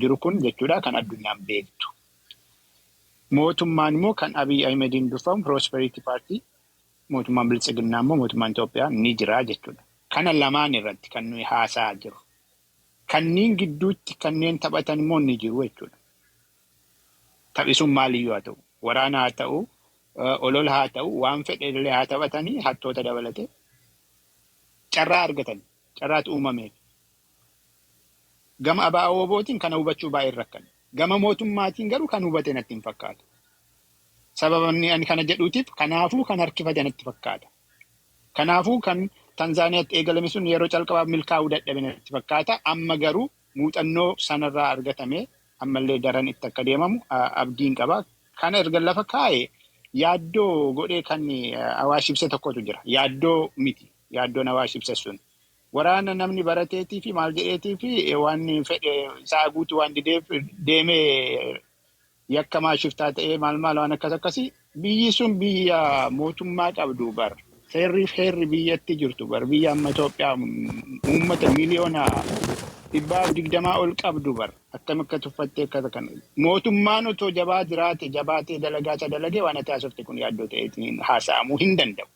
Jiru kun jechuudha kan addunyaan beektu. Mootummaan immoo kan Abiy Ahimediin durfamu Prosperity Party, mootummaan Biltsiginnaa immoo mootummaan Itoophiyaa ni jira jechuudha. Kana lamaan irratti kan nuyi haasa'aa jiru. Kanneen gidduutti kanneen taphatan immoo ni jiru jechuudha. Taphi sun maaliyyuu haa ta'u, waraana haa ta'u, olola haa ta'u, waan fedhe illee haa taphatanii, hattoota dabalatee carraa argatan, carraatu uumameef. Gama ABO-WBOtiin kana hubachuu baay'een rakkan. Gama mootummaatiin garuu kan hubate natti hin fakkaatu. Sababa inni ani kana jedhuutiif kanaafuu kan harkifate natti fakkaata. Kanaafuu kan Tanzaaniyaatti eegalame sun yeroo calqabaaf milkaa'uu dadhabe natti fakkaata. Amma garuu muuxannoo sanarraa argatame ammallee daran itti akka deemamu abdiin qaba. Kana erga lafa kaa'e, yaaddoo godhee kan Awaash ibse tokkotu jira. Yaaddoo miti. Yaaddoon Awaash ibse sun. Waraana namni barateetii fi maal jedheetii fi waan fedhe isaa guutuu waan dideef deemee yakkamaa shiftaa ta'ee maal maal waan akkas akkasii, biyyi sun biyya mootummaa qabdu bar. Seerri fi heerri biyyatti jirtu bar, biyya amma Itoophiyaa uummata 120,000,000 ol qabdu bar, akkam akka tuffattee akka kana mootummaan otoo jabaa jiraate, jabaatee dalagaa isa dalagee, waan ati haasofte kun yaaddoo ta'eetiin haasa'amuu hin danda'u.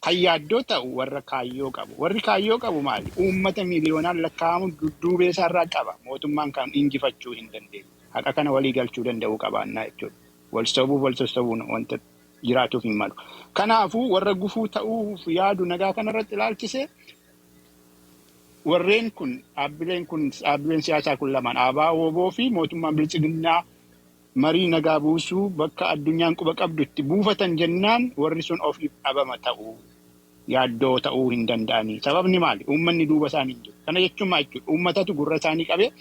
Kan yaaddoo ta'u warra kaayyoo qabu. Warri kaayyoo qabu maali? Uummata miiliyoonaan lakkaa'amu dudduubee isaarraa qaba. Mootummaan kan injifachuu hin dandeenye. Haqa kana walii galchuu danda'uu qabaannaa jechuudha. Wal sobuuf wal sossobuun wanta jiraatuuf hin malu. Kanaafuu warra gufuu ta'uuf yaadu nagaa kanarratti ilaalchisee, warreen kun, dhaabbileen kun, dhaabbileen siyaasaa kun lamaan, ABO WBO fi mootummaan Biltsiginnaa, marii nagaa buusuu bakka addunyaan quba qabdu itti buufatan jennaan, warri sun ofiif dhabama ta'uu yaaddoo ta'uu hin danda'anii. Sababni maali? Uummanni duuba isaanii hin jiru. Kana jechuun maal jechuudha? Uummatatu gurra isaanii qabee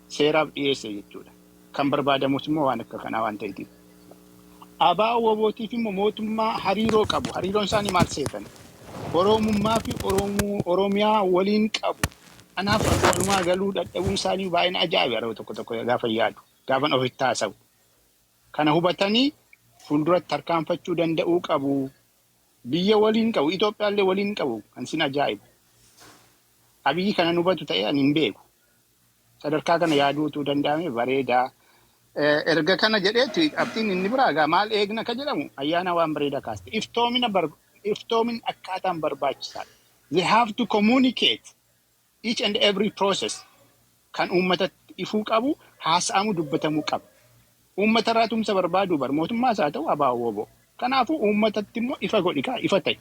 seeraaf dhiyeesse jechuudha. Kan barbaadamus immoo waan akka kanaa waan ta'eetiif. ABO WBOtiif immoo mootummaa hariiroo qabu. Hariiroon isaanii maal seetan? Oromummaa fi Oromiyaa waliin qabu. Kanaaf walumaa galuu dadhabuun isaanii baay'ina ajaa'iba yeroo tokko tokko gaafa yaadu. Gaafan ofitti haasa'u. Kana hubatanii fuulduratti tarkaanfachuu danda'uu qabu. Biyya waliin qabu. Itoophiyaallee waliin qabu. Kan sin ajaa'ibu. Abiyyi kana hubatu ta'ee ani hin beeku. Sadarkaa kana yaaduutu danda'ame bareedaa. Erga kana jedheetu, qabxiin inni biraa egaa maal eegna ka jedhamu, Ayyaana waan bareedaa kaaste. Iftoomina, iftoomin akkaataan barbaachisaadha. They have to communicate each and every process. Kan uummatatti ifuu qabu haasa'amu, dubbatamuu qaba. Uummata irraa tumsa barbaadu bar mootummaas haa ta'u ABO WBO. Kanaafuu uummatatti immoo ifa godhi kaa, ifa ta'e.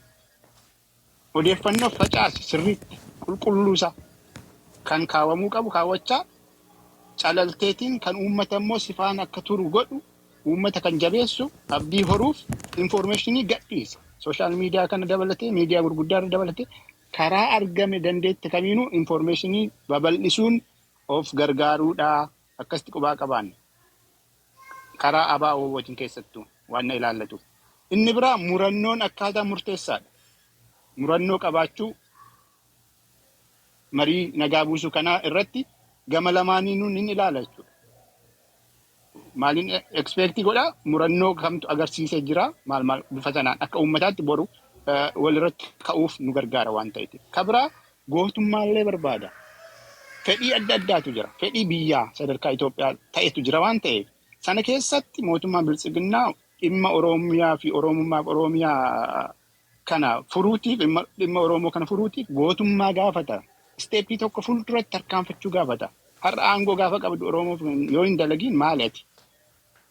Odeeffannoo facaasi sirriitti, qulqulluusaa kan kaawwamuu qabu kaawwachaa, calalteetiin kan uummata immoo sifaan akka turu godhu, uummata kan jabeessu, abdii horuuf information gadhiisa. Social media kana dabalatee, miidiyaa gurguddaa irra dabalatee, karaa argame dandeetti kamiinuu information babal'isuun of gargaaruudha, akkasitti qubaa qabaanne. Karaa ABO WBOtiin keessattuu waan na ilaallatu. Inni biraa murannoon akkaataa murteessaadha. Murannoo qabaachuu marii nagaa buusuu kanaa irratti gama lamaaniinuu ni ilaala jechuudha. Maaliin expect godhaa? Murannoo kamtu agarsiisee jira, maal maal bifa sanaan akka uummataatti boru walirratti ka'uuf nu gargaara waan ta'eef. Ka biraa gootummaallee barbaada. Fedhii adda addaatu jira. Fedhii biyyaa sadarkaa Itoophiyaa ta'etu jira waan ta'eef, sana keessatti mootummaan Biltsiginnaa dhimma Oromiyaa fi Oromummaaf Oromiyaa kana furuutiif, dhimma Oromoo kana furuutiif gootummaa gaafata. Step tokko fuulduratti tarkaanfachuu gaafata. Har'a aangoo gaafa qabdu Oromoof yoo hin dalagiin maali ati?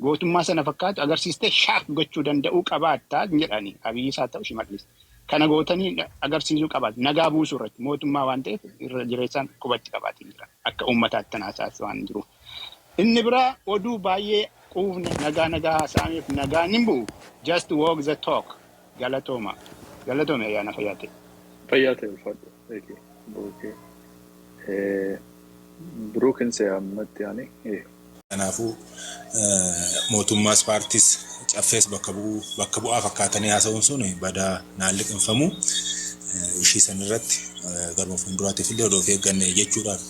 Gootummaa sana fakkaatu agarsiistee shaak gochuu danda'uu qabaattaa jedhani Abiyyiis haa ta'u Shimallis. Kana gootanii agarsiisuu qabaatu. Nagaa buusuu irratti mootummaa waan ta'eef irra jireessaan qubatti qabaatiin jira. Akka uummataatti tanaasaas waan jiruuf. Inni biraa oduu baay'ee quufne, nagaa nagaa haasa'ameef nagaan hin bu'u. Just walk the talk. Galatooma. Galatoome, Ayyaana, fayyaa ta'e. Fayyaa ta'e, ulfaadhu. Buruukee. Buruukin see ammatti ani. Kanaafuu mootummaas paartiis caffees bakka bu'uu, bakka bu'aa fakkaatanii haasa'uun sun badaa naan liqinfamu. Ishii san irratti garuma fuulduraatiif illee odoo of eegganne jechuudhaaf.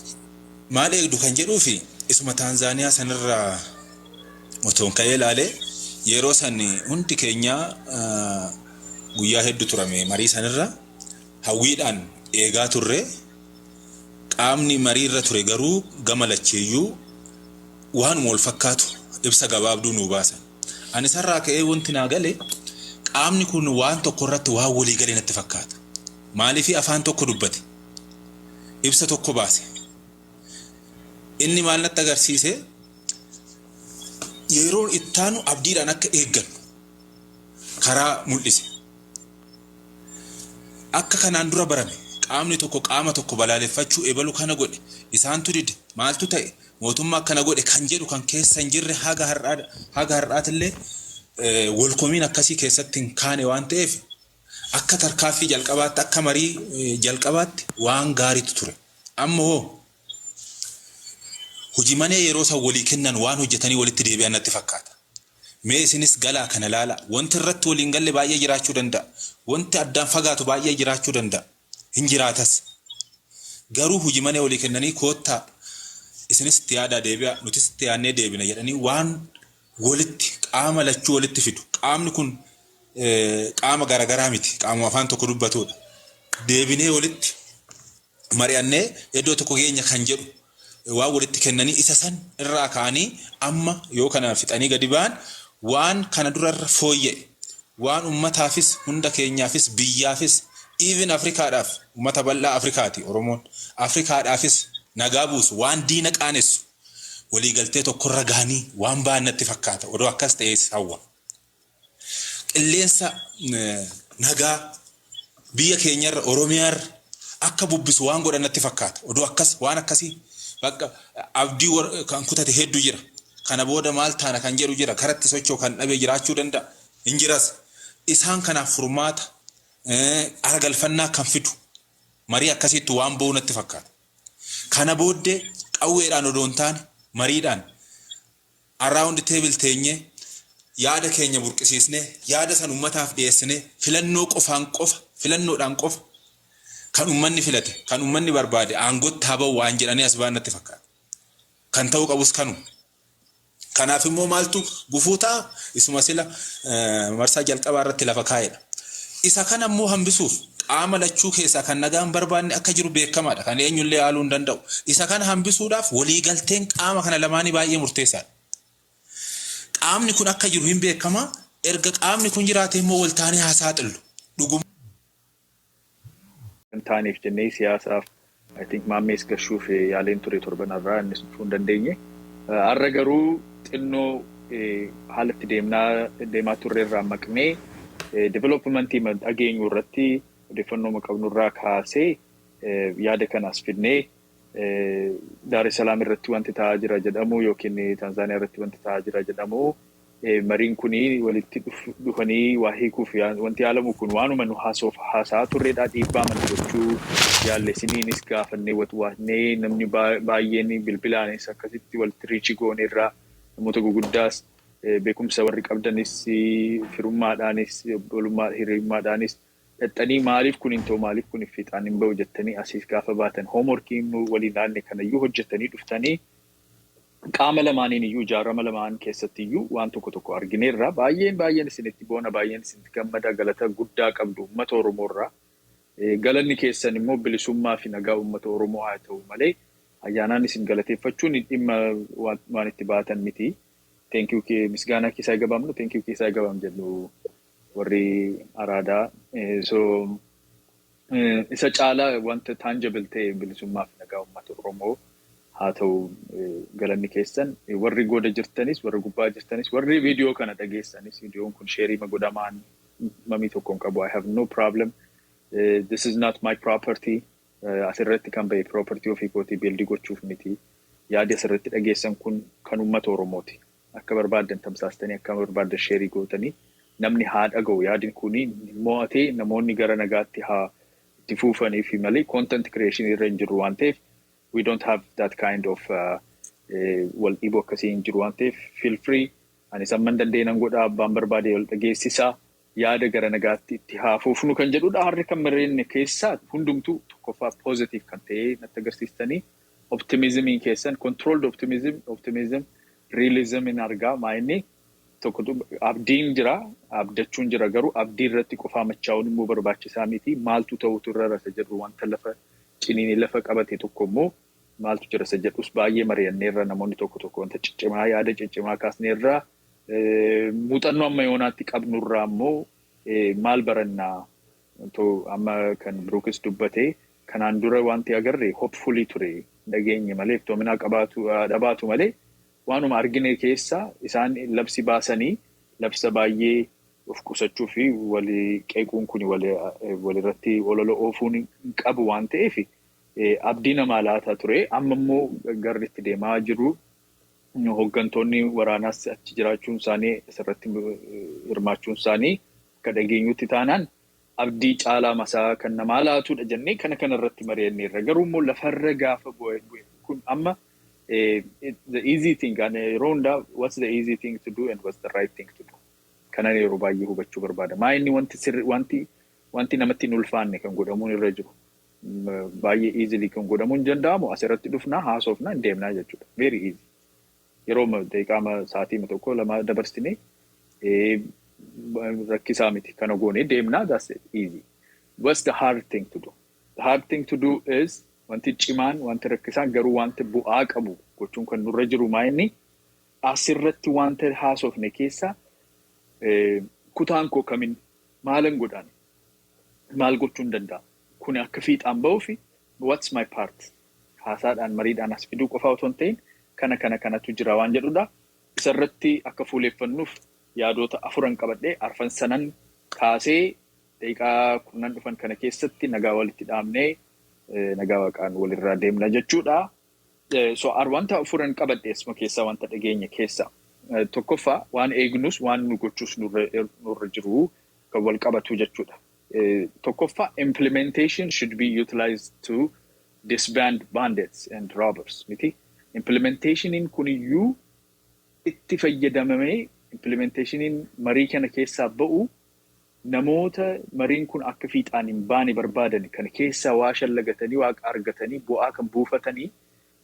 Maal eegdu kan jedhuu fi isuma Taanzaaniyaa sanirraa otoon ka'ee ilaalee, yeroo san hundi keenya guyyaa hedduu turame marii sanirra hawwiidhaan eegaa turre. Qaamni marii irra ture garuu gama lacheeyyuu Waanuma wal fakkaatu ibsa gabaabduu nuu baasan. Ani sarraa ka'ee wanti naa gale, qaamni kun waan tokko irratti waan walii galee natti fakkaata. Maaliif? Afaan tokko dubbate? Ibsa tokko baase. Inni maal natti agarsiise? Yeroon ittaanu abdiidhaan akka eeggannu karaa mul'ise. Akka kanaan dura barame qaamni tokko qaama tokko balaaleffachuu, ebalu kana godhe, isaantu dide, maaltu ta'e, mootummaa akkana godhe kan jedhu kan keessa hin jirre, haga har'aatillee walkomiin akkasii keessatti hin kaane waan ta'eef, akka tarkaaffii jalqabaatti, akka marii jalqabaatti waan gaariitu ture. Amma hoo hojii manee yeroo san walii kennan waan hojjetanii walitti deebi'an natti fakkaata. Mee isinis galaa kana laala. Wanti irratti waliin galle baay'ee jiraachuu danda'a. Wanti addaan fagaatu baay'ee jiraachuu danda'a. Hin jiraatas. Garuu hojii manee walii kennanii, koottaa isinis itti yaadaa deebi'a, nutis itti yaadnee deebina jedhanii waan walitti qaama lachuu walitti fidu. Qaamni kun qaama garaagaraa miti. Qaamuma afaan tokko dubbatudha. Deebinee walitti mari'annee iddoo tokko geenya kan jedhu waan walitti kennanii, isa san irraa ka'anii amma yoo kana fixanii gadi ba'an, waan kana dura irra fooyya'e, waan ummataafis, hunda keenyaafis, biyyaafis, even Afrikaadhaaf, ummata bal'aa Afrikaati Oromoon, Afrikaadhaafis nagaa buusu, waan diina qaanessu waliigaltee tokkorra gahanii waan ba'an natti fakkaata. Odoo akkas ta'ees hawwa. Qilleensa nagaa biyya keenyarra, Oromiyaarra akka bubbisu waan godhan natti fakkaata. Odoo akkas waan akkasii bakka abdii kan kutate hedduu jira. Kana booda maal taana kan jedhu jira. Karatti socho'u kan dhabe jiraachuu danda'a. Hin jiras. Isaan kanaaf furmaata aragalfannaa kan fidu marii akkasiitti waan ba'u natti fakkaata. Kana booddee qawweedhaan odoo hin taane, mariidhaan around table teenyee, yaada keenya burqisiisnee, yaada san ummataaf dhiyeessinee, filannoo qofaan qofa, filannoodhaan qofa kan ummanni filate, kan ummanni barbaade aangootti haa ba'u waan jedhanii as ba'an natti fakkaata. Kan ta'uu qabus kanuma. Kanaaf immoo maaltu gufuu ta'a? Isuma sila marsaa jalqabaa irratti lafa kaa'edha. Isa kana immoo hambisuuf qaama lachuu keessaa kan nagaan barbaanne akka jiru beekamaadha. Kan eenyullee haaluu hin danda'u. Isa kana hambisuudhaaf waliigalteen qaama kana lamaanii baay'ee murteessaadha. Qaamni kun akka jiru hin beekamaa. Erga qaamni kun jiraate immoo wal taanee haa saaxillu. Dhuguma. Hin taaneef jennee siyaasaaf, I think, maammees gashuuf yaaleen ture torban irraa, innis dhufuu hin dandeenye. Har'a garuu xinnoo haala itti deemnaa deemaa turre irraa maqnee, developmentii dhageenyu irratti odeeffannoo qabnu irraa kaasee yaada kanaas fidnee, Daar es Salaam irratti wanti ta'aa jira jedhamu yookiin Taanzaaniyaa irratti wanti ta'aa jira jedhamu, mariin kuni walitti dhufanii waa hiikuuf wanti yaalamu kun waanuma nu haasa'aa turredha. Dhiibbaa mana gochuu yaalle, isiniinis gaafannee, watwaannee, namni baay'een bilbilaanis akkasitti walitti reach gooneerraa, namoota guguddaas, beekumsa warri qabdanis, firummaadhaanis, obbolummaa, hiriyummaadhaanis dhaxxanii, maaliif kun hin ta'u, maaliif kun fiixaan hin ba'u jettanii asiis gaafa baatan, homeworkii nu waliin laanne kanayyuu hojjettanii dhuftanii, qaama lamaaniin iyyuu, ijaarama lamaan keessatti iyyuu waan tokko tokko argineerra. Baay'een baay'een isinitti boona, baay'een isinitti gammada. Galata guddaa qabdu uummata Oromoorraa. Galanni keessan immoo bilisummaa fi nagaa uummata Oromoo haa ta'u malee, ayyaanaan isin galateeffachuun dhimma waan itti baatan miti. Thank you, misgaanaa keessaa gabaamnu, thank you keessaa gabaam jedhu warri araadaa. So isa caalaa wanta tangible ta'e bilisummaa fi nagaa uummata Oromoo haa ta'u galanni keessan. Warri gooda jirtanis, warri gubbaa jirtanis, warri viidiyoo kana dhageessanis, viidiyoon kun share godhamaan mamii tokko hin qabu. I have no problem. This is not my property. Asirratti kan bahe property ofii kootii build gochuuf miti. Yaadi asirratti dhageessan kun kan uummata Oromooti. Akka barbaaddan tamsaastanii, akka barbaaddan share gootanii, namni haa dhaga'u. Yaadni kuni mo'atee namoonni gara nagaatti haa itti fuufanii fi malee content creation irra hin jirru waan ta'eef, we don't have that kind of wal dhiibuu akkasii hin jiru waan ta'eef, feel free. Ani samman dandeenan godhaa, abbaan barbaade wal dhageessisaa, yaada gara nagaatti itti haa fuufnu kan jedhudha. Harri kan marreenne keessaa hundumtuu tokkoffaa positive kan ta'e natti agarsiistanii, optimismiin keessan, controlled optimism, optimism, realism in argaa. Maayinni tokko abdiin jira, abdachuun jira, garuu abdii irratti qofaa machaa'uun immoo barbaachisaa miti. Maaltu ta'utu irra rasa jedhu, wanta lafa ciniinee lafa qabate tokko immoo Maaltu jira isa jedhus baay'ee mari'anneerra, namoonni tokko tokko wanta ciccimaa, yaada ciccimaa kaasneerra. Muuxannoo amma yoonaatti qabnurraa immoo maal barannaa? Amma kan Biruukis dubbate, kanaan dura wanti agarre hopefully ture, dhageenye malee, iftoominaa qabaatu dhabaatu malee, waanuma argine keessa isaan labsi baasanii labsa baay'ee of qusachuu fi walii qeequun kun walirratti olola oofuun hin qabu waan ta'eef abdii namaa laataa ture. Amma immoo garri itti deemaa jiru, hooggantoonni waraanaas achi jiraachuun isaanii, asirratti hirmaachuun isaanii, akka dhageenyutti taanaan abdii caalaa masaa kan namaa laatudha jennee kana kanarratti mari'anneerra. Garuu immoo lafarra gaafa bu'e kun amma the easy thing yeroo hundaa, what's the easy thing to do and what's the right thing to do? Kanan yeroo baay'ee hubachuu barbaada. Maa inni wanti sirri, wanti namatti hin ulfaanne kan godhamuun irra jiru? Baay'ee easily kan godhamuun danda'amu asirratti dhufnaa, haasofnaa, hin deemnaa jechuudha. Very easy. Yeroo daqiiqaa sa'aatii 1, 2 dabarsinee rakkisaa miti, kana goonee deemnaa, that's it, easy. What's the hard thing to do? The hard thing to do is wanti cimaan, wanti rakkisaan, garuu wanti bu'aa qabu gochuun kan nurra jiru maa inni? Asirratti wanta haasofne keessa kutaan koo kamin, maalan godhaan, maal gochuun danda'a? Kun akka fiixaan ba'uu fi what's my part? Haasaadhaan, mariidhaan as fiduu qofaa otoo hin ta'in, kana kana kanatu jira waan jedhudha. Isarratti akka fuuleeffannuuf yaadota afuran qabadhee, arfan sanan kaasee, daqiiqaa 10 dhufan kana keessatti nagaa walitti dhaabnee, nagaa waaqaan walirraa deemna jechuudha. So wanta afuran qabadhe asuma keessaa, wanta dhageenya keessa. Tokkoffaa, waan eegnus waan nu gochuus nurra jiru kan wal qabatu jechuudha. Tokkoffaa, implementation should be utilized to disband bandits and robbers miti. Implementationiin kuniyyuu itti fayyadamamee, implementationiin marii kana keessaa ba'u, namoota mariin kun akka fiixaan hin baane barbaadan kana keessaa waa shallagatanii, waaqa argatanii, bu'aa kan buufatanii,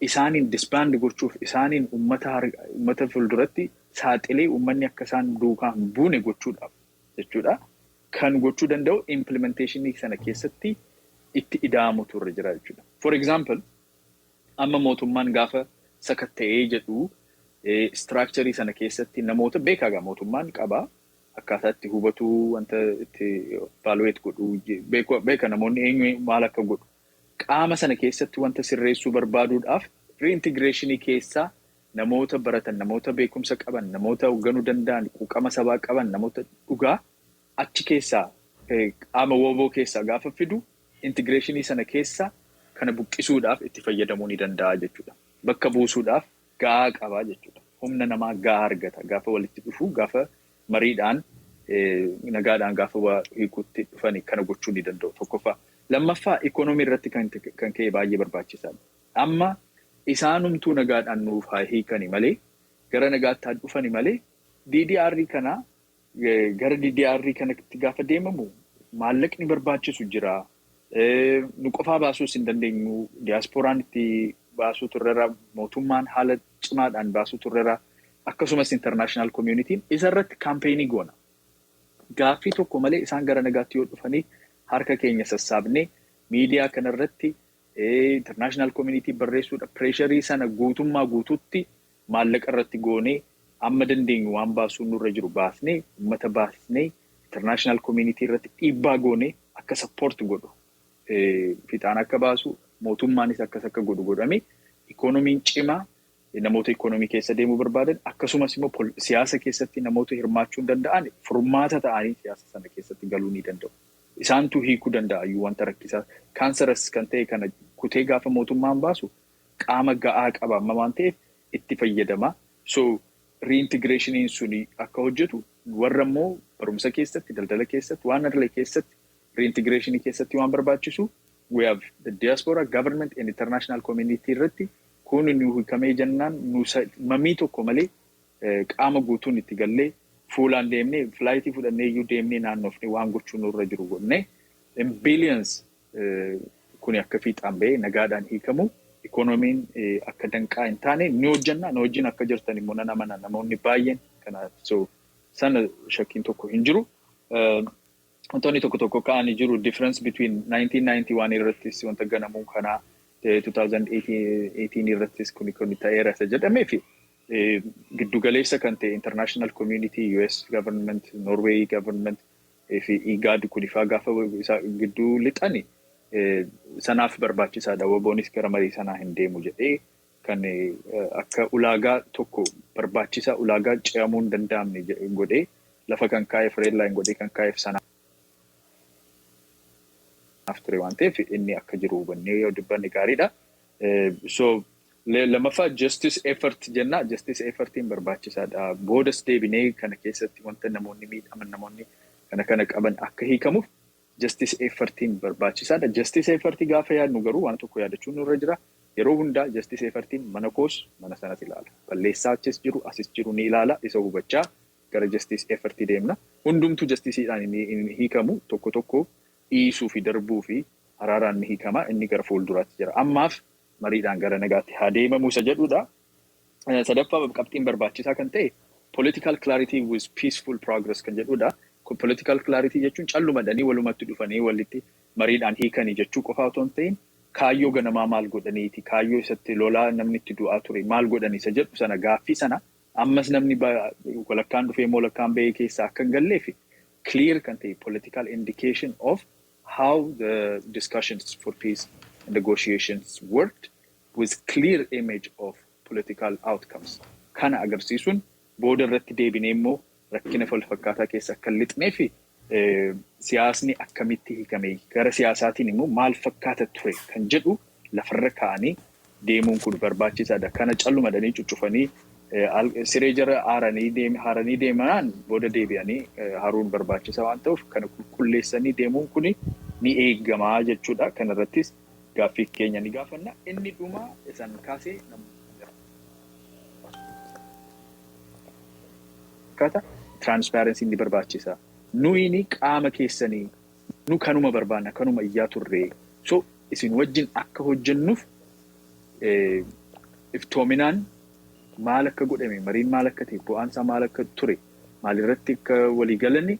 isaaniin disband gochuuf, isaaniin ummata fuulduratti saaxilee uummanni akka isaan duukaa hin buune gochuudhaaf jechuudha. Kan gochuu danda'u implementationii sana keessatti itti ida'amutu irra jira jechuudha. For example, amma mootummaan gaafa sakatta'ee jedhu structurii sana keessatti namoota beekaa mootummaan qaba. Akkaataa itti hubatuu, wanta itti evaluate godhu beeka, namoonni eenyu maal akka godhu. Qaama sana keessatti wanta sirreessuu barbaaduudhaaf reintegrationii keessaa namoota baratan, namoota beekumsa qaban, namoota hoogganuu danda'an, quuqama sabaa qaban, namoota dhugaa achi keessaa qaama WBO keessaa gaafa fidu, integrationii sana keessa kana buqqisuudhaaf itti fayyadamuu ni danda'a jechuudha. Bakka buusuudhaaf gahaa qabaa jechuudha. Humna namaa gahaa argata gaafa walitti dhufu, gaafa mariidhaan, nagaadhaan gaafa waa hiikuutti dhufani kana gochuu ni danda'u tokkoffaa. Lammaffaa, ikoonoomii irratti kan ka'e baay'ee barbaachisaadha. Amma isaanumtuu nagaadhaan nuuf haa hiikani malee, gara nagaatti haa dhufani malee, DDR kana, gara DDR kanatti gaafa deemamu maallaqni barbaachisu jira. Nu qofaa baasuus hin dandeenyu. Diyaaspooraan itti baasuu turreera. Mootummaan haala cimaadhaan baasuu turreera. Akkasumas international communityn isarratti campaignii goona. Gaaffii tokko malee isaan gara nagaatti yoo dhufanii, harka keenya sassaabnee miidiyaa kanarratti international community barreessuudha. Pressurii sana guutummaa guutuutti maallaqa irratti goonee, amma dandeenyu waan baasuu nurra jiru baasnee, uummata baasnee, international community irratti dhiibbaa goonee akka support godhu, fiixaan akka baasu, mootummaanis akkas akka godhu godhame, ikoonomiin cimaa, namoota ikoonomii keessa deemuu barbaadan, akkasumas immoo siyaasa keessatti namoota hirmaachuu hin danda'an furmaata ta'anii siyaasa sana keessatti galuu ni danda'u. Isaantu hiikuu danda'a iyyuu wanta rakkisaa. Kaansaras kan ta'e kana kutee gaafa mootummaan baasu qaama ga'aa qaba amma waan ta'eef itti fayyadama. So reintegrationiin suni akka hojjetu, warra immoo barumsa keessatti, daldala keessatti, waan irlee keessatti, reintegrationii keessatti waan barbaachisu, we have the diaspora, government and international community irratti kun nu hiikamee jennaan, nu mamii tokko malee qaama guutuun itti gallee, fuulaan deemnee, flightii fudhannee iyyuu deemnee, naannoofnee waan gochuu nurra jiru godhannee, billions kun akka fiixaan bahee nagaadhaan hiikamu, ikoonomiin akka danqaa hin taane ni hojjenna. Nu wajjin akka jirtan immoo nan amana, namoonni baay'een kanaaf, so sana shakkiin tokko hin jiru. Wantoonni tokko tokko ka'anii jiru, difference between 1991 irrattis wanta ganamuu kanaa 2018 irrattis kun ta'eera isa jedhamee fi giddugaleessa kan ta'e international community, US government, Norway government fi IGAD kunifaa gaafa gidduu lixani sanaaf barbaachisaadha. WBOnis gara marii sanaa hin deemu jedhee kan akka ulaagaa tokko barbaachisaa, ulaagaa ce'amuu hin danda'amne godhee lafa kan kaa'eef, red line godhee kan kaa'eef sanaaf ture waan ta'eef, inni akka jiru hubannee yoo dubbanne gaariidha. So lammaffaa, justice effort jenna. Justice effortiin barbaachisaadha. Boodas deebinee kana keessatti wanta namoonni miidhaman, namoonni kana kana qaban akka hiikamuuf justice effortiin barbaachisaadha. Justice effortii gaafa yaadnu garuu waan tokko yaadachuun nurra jira. Yeroo hundaa justice effortiin mana koos mana sanas ilaala. Balleessaa achis jiru asis jiru ni ilaala. Isa hubachaa gara justice effortii deemna. Hundumtuu justiceiidhaan hin hiikamu. Tokko tokko dhiisuu fi darbuu fi araaraan ni hiikama. Inni gara fuulduraatti jira. Ammaaf mariidhaan gara nagaatti haa deemamu isa jedhudha. Sadaffaa, qabxiin barbaachisaa kan ta'e political clarity with peaceful progress kan jedhudha. Political clarity jechuun callumadhanii walumatti dhufanii walitti mariidhaan hiikanii jechuu qofa otoo hin ta'in, kaayyoo ganamaa maal godhaniiti, kaayyoo isatti lolaa namni itti du'aa ture maal godhanii isa jedhu sana, gaaffii sana ammas namni walakkaan dhufee walakkaan bahee keessaa akka hin galleef clear kan ta'e political indication of how the discussions for peace negotiations worked with clear image of political outcomes. Kana agarsiisuun booda irratti deebinee immoo rakkina walfakkaataa keessa akka hin lixnee fi siyaasni akkamitti hiikame, gara siyaasaatiin immoo maal fakkaata ture kan jedhu lafarra kaa'anii deemuun kun barbaachisaadha. Kana callumadhanii cuccufanii siree jara haaranii deemanaan booda deebi'anii haruun barbaachisaa waan ta'uuf, kana qulqulleessanii deemuun kun ni eegamaa jechuudha. Kanarrattis gaaffii keenya ni gaafanna. Inni dhuma isaan kaasee fakkaata, transparency ni barbaachisa. Nuyini qaama keessanii nu kanuma barbaanna, kanuma iyyaa turre. So isin wajjin akka hojjennuuf iftoominaan maal akka godhame, mariin maal akka ta'e, bu'aan isaa maal akka ture, maalirratti akka walii galani,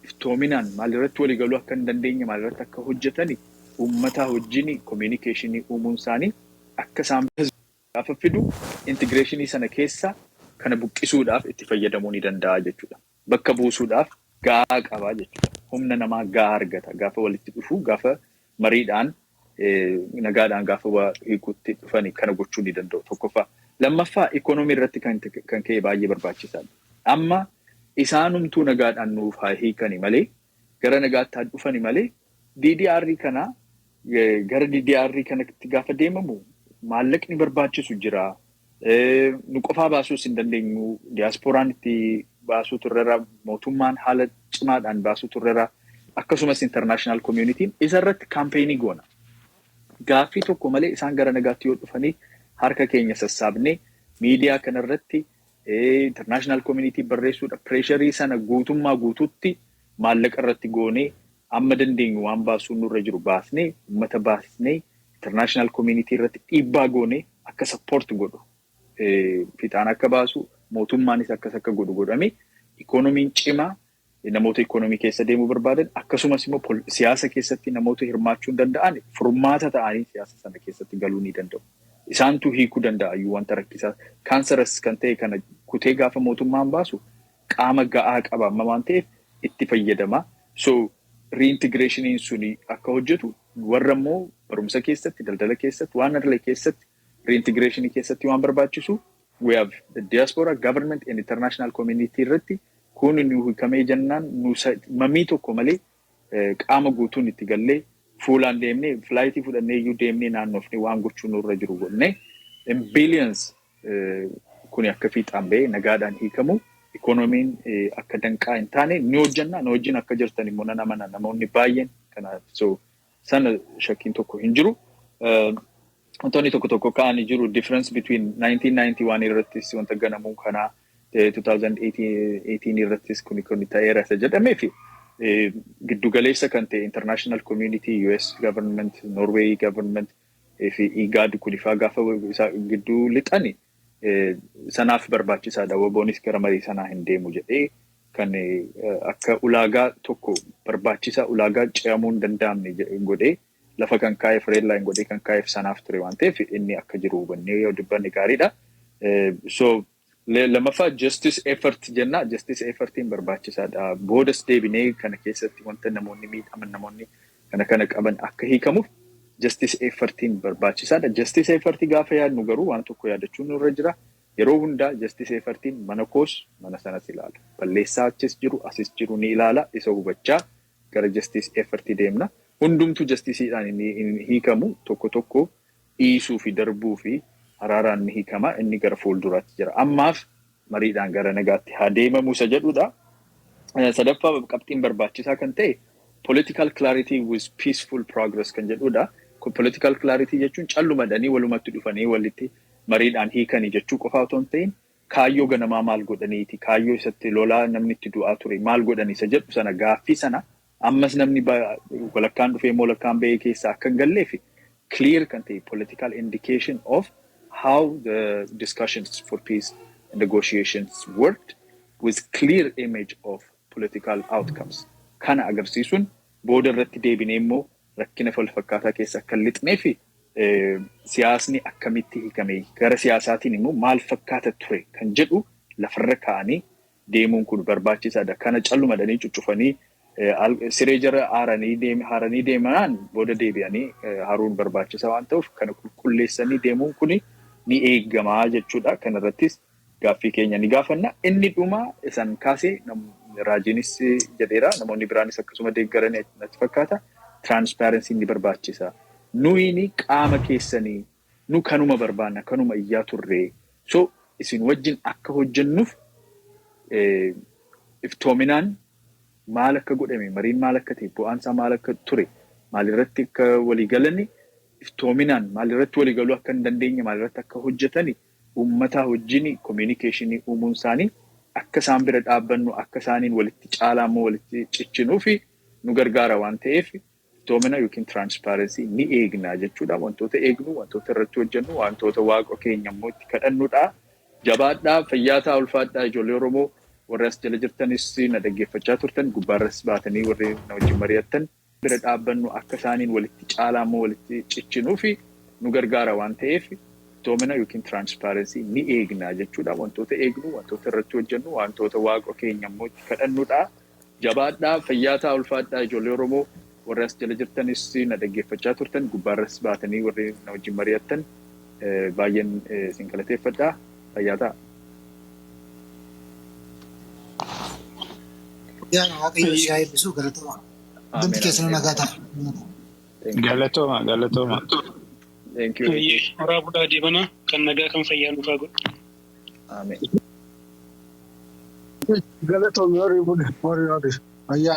iftoominaan maalirratti walii galuu akka hin dandeenye, maalirratti akka hojjetani uummataa wajjin communicationii uumuun isaanii akka isaan gaafa fidu integrationii sana keessa kana buqqisuudhaaf itti fayyadamuu ni danda'a jechuudha. Bakka buusuudhaaf gahaa qabaa jechuudha. Humna namaa gahaa argata. Gaafa walitti dhufu, gaafa mariidhaan nagaadhaan gaafa waa hiikuutti dhufani kana gochuu ni danda'u. Tokkoffaa. Lammaffaa, ikoonoomii irratti kan ka'e baay'ee barbaachisaadha. Amma isaanumtuu nagaadhaan nuuf haa hiikani malee, gara nagaatti haa dhufani malee, DDR kana gara DDR kanatti gaafa deemamu maallaqni barbaachisu jira. Nu qofaa baasuus hin dandeenyu. Diyaaspooraan itti baasuu turreera. Mootummaan haala cimaadhaan baasuu turreera. Akkasumas international communityn isa irratti campaignii goona. Gaaffii tokko malee isaan gara nagaatti yoo dhufanii harka keenya sassaabnee miidiyaa kanarratti international community barreessuudha. Pressureii sana guutummaa guutuutti maallaqa irratti goonee amma dandeenyu waan baasuu nurra jiru baasnee, uummata baasnee, international community irratti dhiibbaa goonee akka support godhu, fixaan akka baasu, mootummaanis akkas akka godhu godhame, ikoonomiin cimaa namoota ikoonomii keessa deemuu barbaadan, akkasumas immoo siyaasa keessatti namoota hirmaachuu hin danda'an furmaata ta'anii siyaasa sana keessatti galuu ni danda'u. Isaantu hiikuu danda'a iyyuu wanta rakkisaa. Cancerous kan ta'e kana kutee gaafa mootummaan baasu qaama ga'aa qaba amma waan ta'eef itti fayyadama. So reintegrationiin suni akka hojjetu, warra immoo barumsa keessatti, daldala keessatti, waan illee keessatti, reintegrationii keessatti waan barbaachisu, we have the diaspora, government and international community irratti kun nu hiikamee jennaan nu mamii tokko malee qaama guutuun itti gallee, fuulaan deemnee, flightii fudhannee iyyuu deemnee naannoofnee waan gochuu nurra jiru godhannee in billions kun akka fiixaan bahee nagaadhaan hiikamu, ikoonomiin akka danqaa hin taane ni hojjenna. Nu wajjin akka jirtan immoo nan amana, namoonni baay'een kanaaf, so sana shakkiin tokko hin jiru. Wantoonni tokko tokko ka'anii jiru, difference between 1991 irrattis wanta ganamuu kanaa 2018 irrattis kun ta'eera isa jedhamee fi giddugaleessa kan ta'e international community, US government, Norway government fi IGAD kunifaa gaafa gidduu lixani sanaaf barbaachisaadha. WBOnis gara marii sanaa hin deemu jedhee kan akka ulaagaa tokko barbaachisaa, ulaagaa ce'amuu hin danda'amne godhee Lafa kan kaa'eef, red line godhee kan kaa'eef sanaaf ture waan ta'eef, inni akka jiru hubannee yoo dubbanne gaariidha. So lammaffaa, justice effort jenna. Justice effortiin barbaachisaadha. Boodas deebinee kana keessatti wanta namoonni miidhaman, namoonni kana kana qaban akka hiikamuuf justice effortiin barbaachisaadha. Justice effortii gaafa yaadnu garuu waan tokko yaadachuun nurra jira. Yeroo hundaa justice effortiin mana koos mana sanas ilaala. Balleessaa achis jiru asis jiru ni ilaala. Isa hubachaa gara justice effortii deemna. Hundumtuu justiceiidhaan hin hiikamu. Tokko tokko dhiisuu fi darbuu fi araaraan ni hiikama. Inni gara fuulduraatti jira. Ammaaf mariidhaan gara nagaatti haa deemamu isa jedhudha. Sadaffaa, qabxiin barbaachisaa kan ta'e political clarity with peaceful progress kan jedhudha. Political clarity jechuun callumadhanii walumatti dhufanii walitti mariidhaan hiikanii jechuu qofa otoo hin ta'in, kaayyoo ganamaa maal godhaniiti, kaayyoo isatti lolaa namni itti du'aa ture maal godhanii isa jedhu sana, gaaffii sana ammas namni walakkaan dhufee walakkaan bahee keessaa akka hin galleef clear kan ta'e political indication of how the discussions for peace negotiations worked with clear image of political outcomes. Kana agarsiisuun booda irratti deebinee immoo rakkina wal fakkaataa keessa akka hin lixnee fi siyaasni akkamitti hiikame, gara siyaasaatiin immoo maal fakkaata ture kan jedhu lafarra kaa'anii deemuun kun barbaachisaadha. Kana callumadhanii cuccufanii siree jara haaranii deemanaan booda deebi'anii haruun barbaachisaa waan ta'uuf, kana qulqulleessanii deemuun kun ni eeggamaa jechuudha. Kanarrattis gaaffii keenya ni gaafanna. Inni dhuma isan kaasee raajiinis jedheera, namoonni biraanis akkasuma deeggaran natti fakkaata. Transparency ni barbaachisa. Nuyini qaama keessanii nu kanuma barbaanna, kanuma iyyaa turre. So isin wajjin akka hojjennuuf iftoominaan maal akka godhame, mariin maal akka ta'e, bu'aansaa maal akka ture, maalirratti akka walii galani, iftoominaan maalirratti walii galuu akka hin dandeenye, maalirratti akka hojjetani, uummataa wajjin communicationii uumuun isaanii akka isaan bira dhaabbannu, akka isaaniin walitti caalaa immoo walitti ciccinuu fi nu gargaara waan ta'eef, iftoomina yookiin transparency ni eegna jechuudha. Wantoota eegnu, wantoota irratti hojjennu, wantoota waaqa keenya immoo itti kadhannudha. Jabaadhaa, fayyaa ta'a, ulfaadhaa. Ijoollee Oromoo warri as jala jirtanis, na dhaggeeffachaa turtan, gubbaarras baatanii warri na wajjin mari'attan, bira dhaabbannu, akka isaaniin walitti caalaa immoo walitti ciccinuu fi nu gargaara waan ta'eef, iftoomina yookiin transparency ni eegna jechuudha. Wantoota eegnu, wantoota irratti hojjennu, wantoota waaqa keenya immoo itti kadhannudha. Jabaadhaa, fayyaa ta'a, ulfaadhaa. Ijoollee Oromoo warri as jala jirtanis, na dhaggeeffachaa turtan, gubbaarras baatanii warri na wajjin mari'attan, baay'een isin galateeffadha. Fayyaa ta'a. Yaa Waaqayyo si haa eebbisu, galatooma. Hundumti keessanuu nagaa ta'a. Galatooma, galatooma. Thank you. Horaa bulaa deebanaa, kan nagaa kan fayyaa nuufaa godhu. Ameen. Galatoomii, horii buli, horii horii. Fayyaa.